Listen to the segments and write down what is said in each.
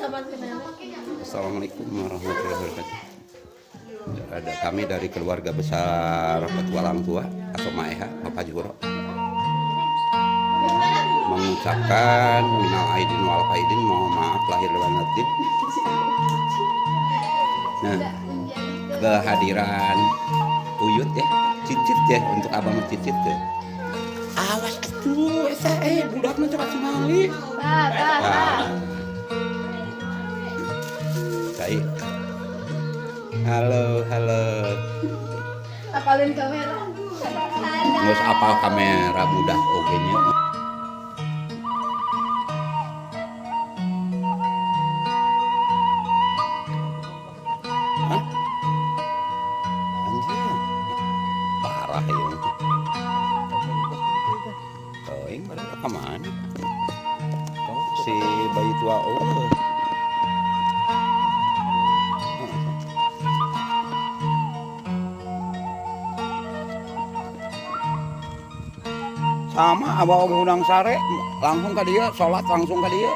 Assalamualaikum warahmatullahi wabarakatuh. Ada kami dari keluarga besar Petualang Tua atau Maeha, Bapak Juro, mengucapkan minal aidin wal faidin, mohon maaf lahir dan batin. Nah, kehadiran Uyut ya, cicit ya, untuk abang cicit ya. Awas atuh, eta budak mah coba tingali. Ah. Baik. Halo, halo. Apalin kamera. Nggak apal kamera budak oge nya. Hah? Anjir. Parah ya. Teuing baru ka mana? Si bayi tua, oh. Sama abah oge hudang sare langsung ka dieu, salat langsung ka dieu.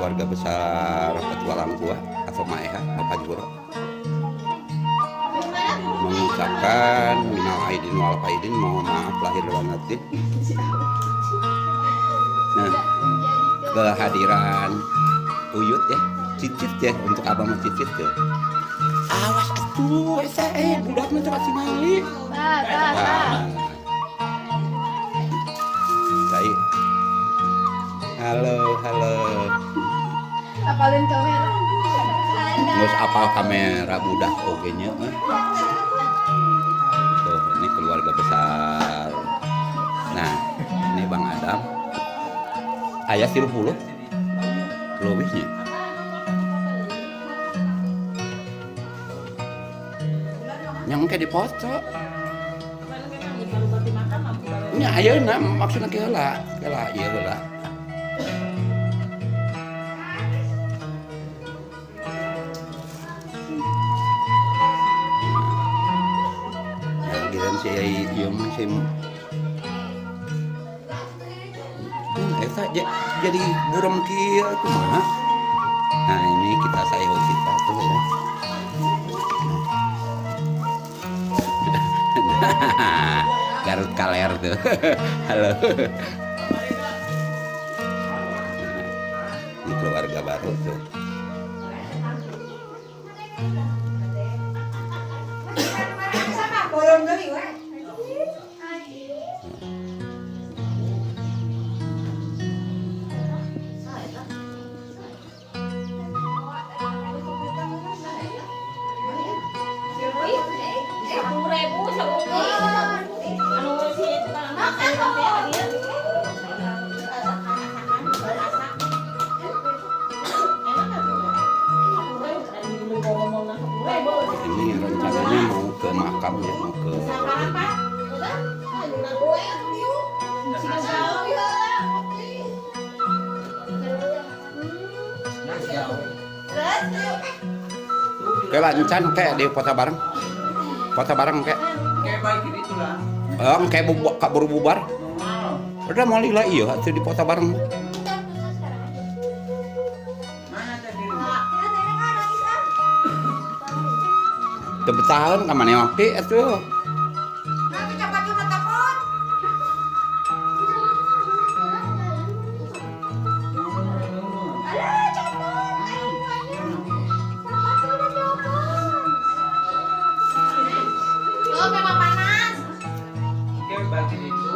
Keluarga besar Petualang Gua atau Maeha Bapak Juro mengucapkan minal aidin wal faidin, mohon maaf lahir dan batin. Nah, kehadiran Uyut ya, cicit ya, untuk abang mah cicit ya. Awas atuh eta budak mah coba tingali. Bah, bah, bah. Baik. Halo, halo. Apalin kamera. Nggak apal kamera budak oge nya. Tuh, ini keluarga besar. Nah, ini Bang Adam. Aya 30 leuwihnya. Yang kayak dipoto. Nya ayeuna maksudna kieu heula, heula ieu heula. Nah, giliran si ieu mah si eta jadi buram kieu kumaha? Nah, ini kita sayo kita tuh ya. Nah, Garut Kaler tuh. Halo. Ini keluarga baru tuh. Ini rencananya mau ke makam ya, mau ke Oke lah, encan kayak di foto bareng. Foto bareng kayak. Kayak baik gitu lah. Kayak kabur bubar. Udah mau lila iya atuh di foto bareng. Mana tadi? Teu betaheun ka maneh oke atuh. Oh, memang panas. Kayak baik gitu.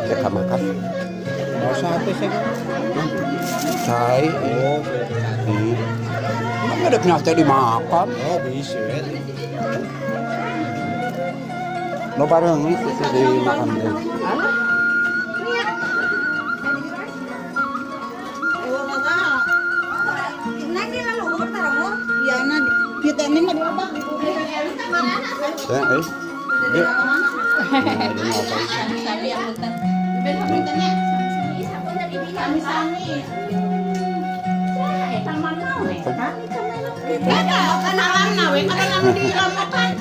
Ya makan. Mau sate sih. Cai. Oh, Hmm. Emang ada nyate dimakan. oh bisa. Lo bareng itu sih dimakan deh. Ya, eh. Dia. Nah, dia ngapain?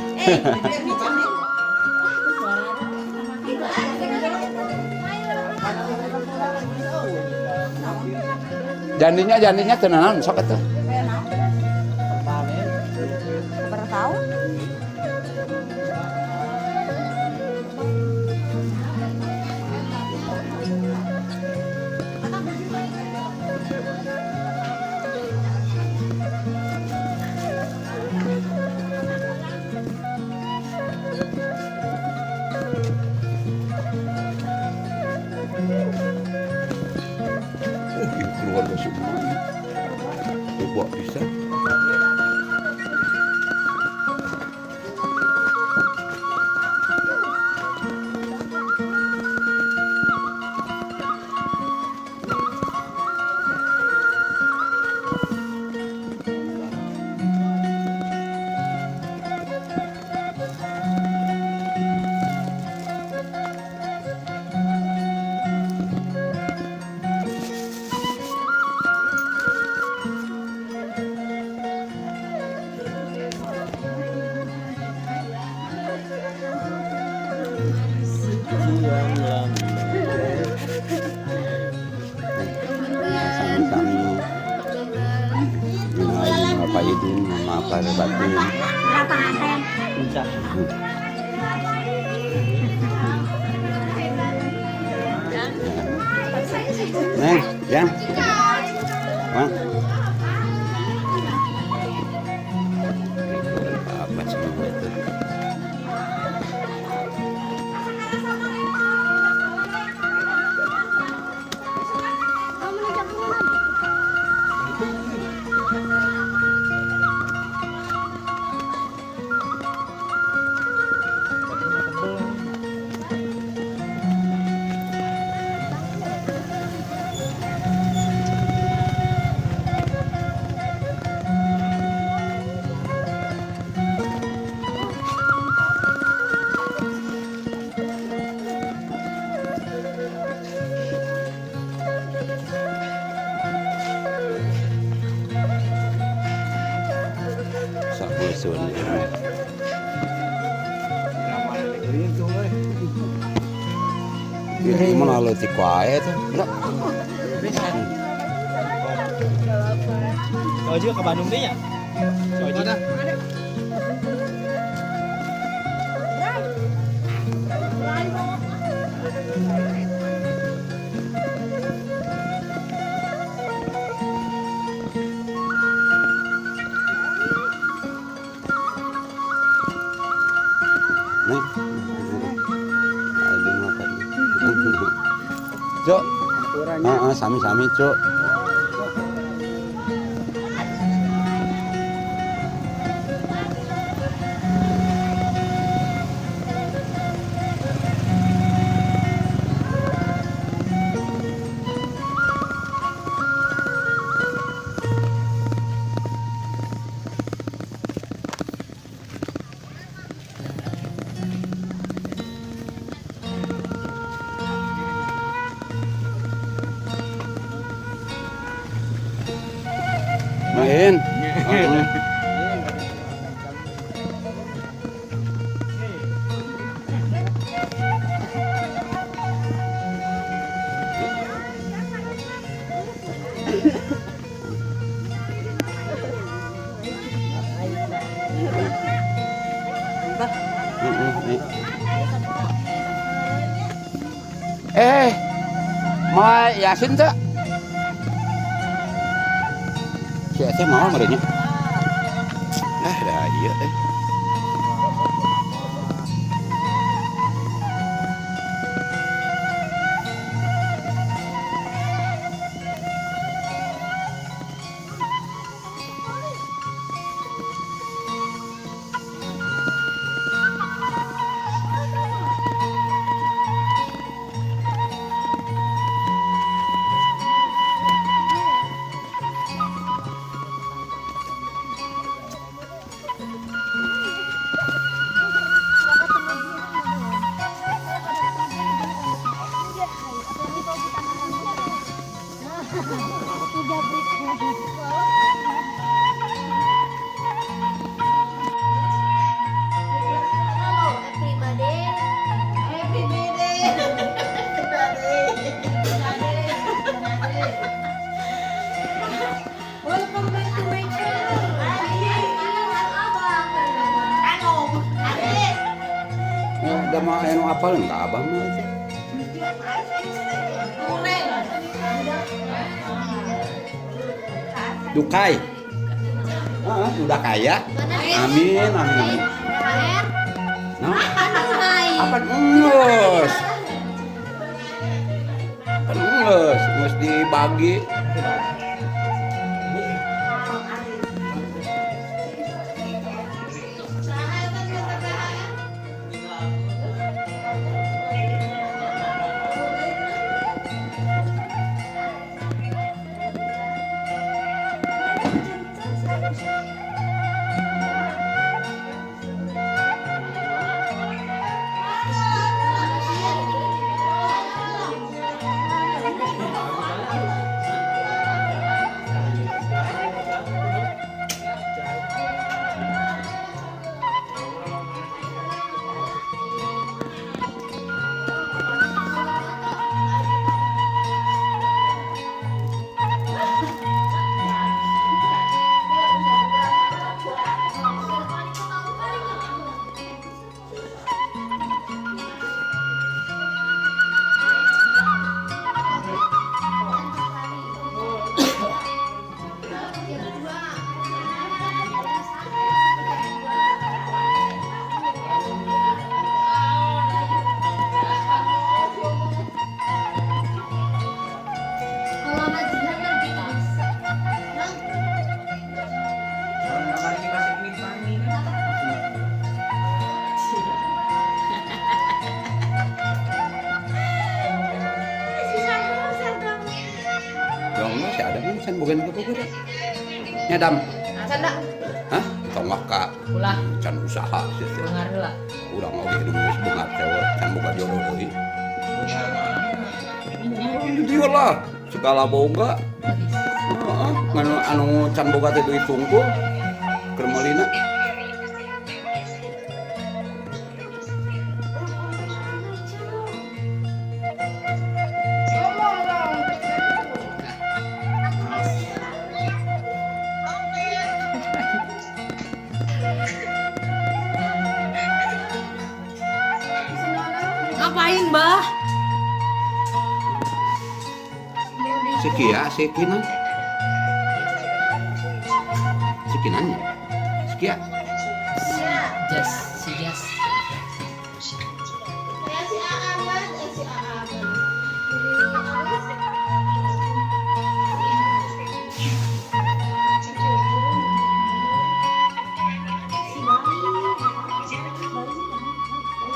Jandinya jandinya tenanan sok atuh. Ini keluarga semua. Buat bisa. Sami-sami. Minal aidin wal faizin, maaf lahir batin. Neng, yang. Mang. Apa semua itu? Sabusun ini. Ini mana lo tikwae tuh? Kau juga ke Bandung deh ya? Kau juga. Nih. Aidin makan. Cuk. Heeh, sami-sami, Cuk. Main. Heeh. Heeh, nih. Eh, mau Yasin tuh? Si Aceh mau merenya. Ah, dah iya eh. Halo, everybody. Everybody. Welcome back to my channel. Anu, Aris. Ya, udah mah anu apal enggak abah mah itu. Dukai. Heeh, udah kaya. Amin, amin, amin. HR. Nah, Hai. apa ngeus? Ngeus, ngeus dibagi. Kalau majikan ngerti bisa. Orang kamar ini masih ini kan. Dong, si Adam ini can boga nu boga dah. Nya Dam. Canda. Hah? Tong ka Ulah, can usaha sih teh. bengar heula. Urang oge nu geus beungar teh can boga jodoh deui. Dia lah segala boga. Heeh, anu anu can boga teh duit tungkul. Keur meulina. Ngapain, Bah? Si Kia, si Kinan. Si Kinan ya? Si Kia. Jas, si Jas. Ya si Ahmad, si Ahmad.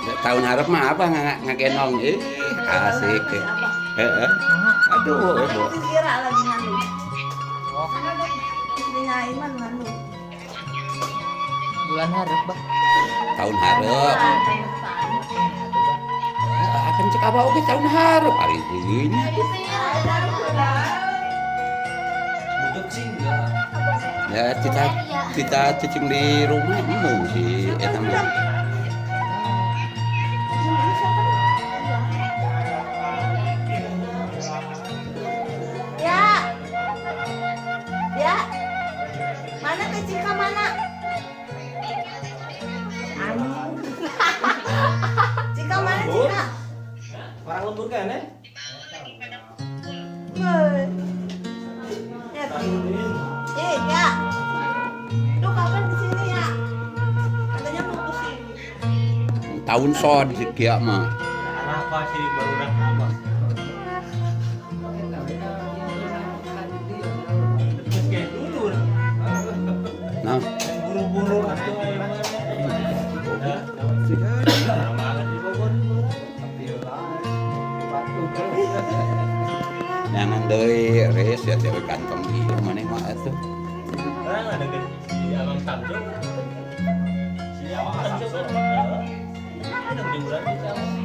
Ya, tahun harap mah apa ngagenong ih asik. Heeh. Aduh, aduh. Kira lagi nganu. Istrinya Iman nganu. Bulan hareup, Bah. Tahun harap. Akan cek apa oke tahun harap hari ini. Duduk sih enggak. Ya kita kita cicing di rumah embung si eta mah. Ya. Ya. Mana teh Cika mana? Anu. Cika mana Cika? Orang lembur kan ya? Woi. Ya, Ti. Eh, ya. Tahun son si Kia mah. Apa sih baru dah apa? Terus kayak dulu. Nah, Buru-buru atuh aya mah. Banget di Bogor. Nyangan deui res ya teh kantong ieu maneh mah atuh. Orang ada ke si Abang Samjo. Si Abang Samjo kan. Ada di urang di Abang.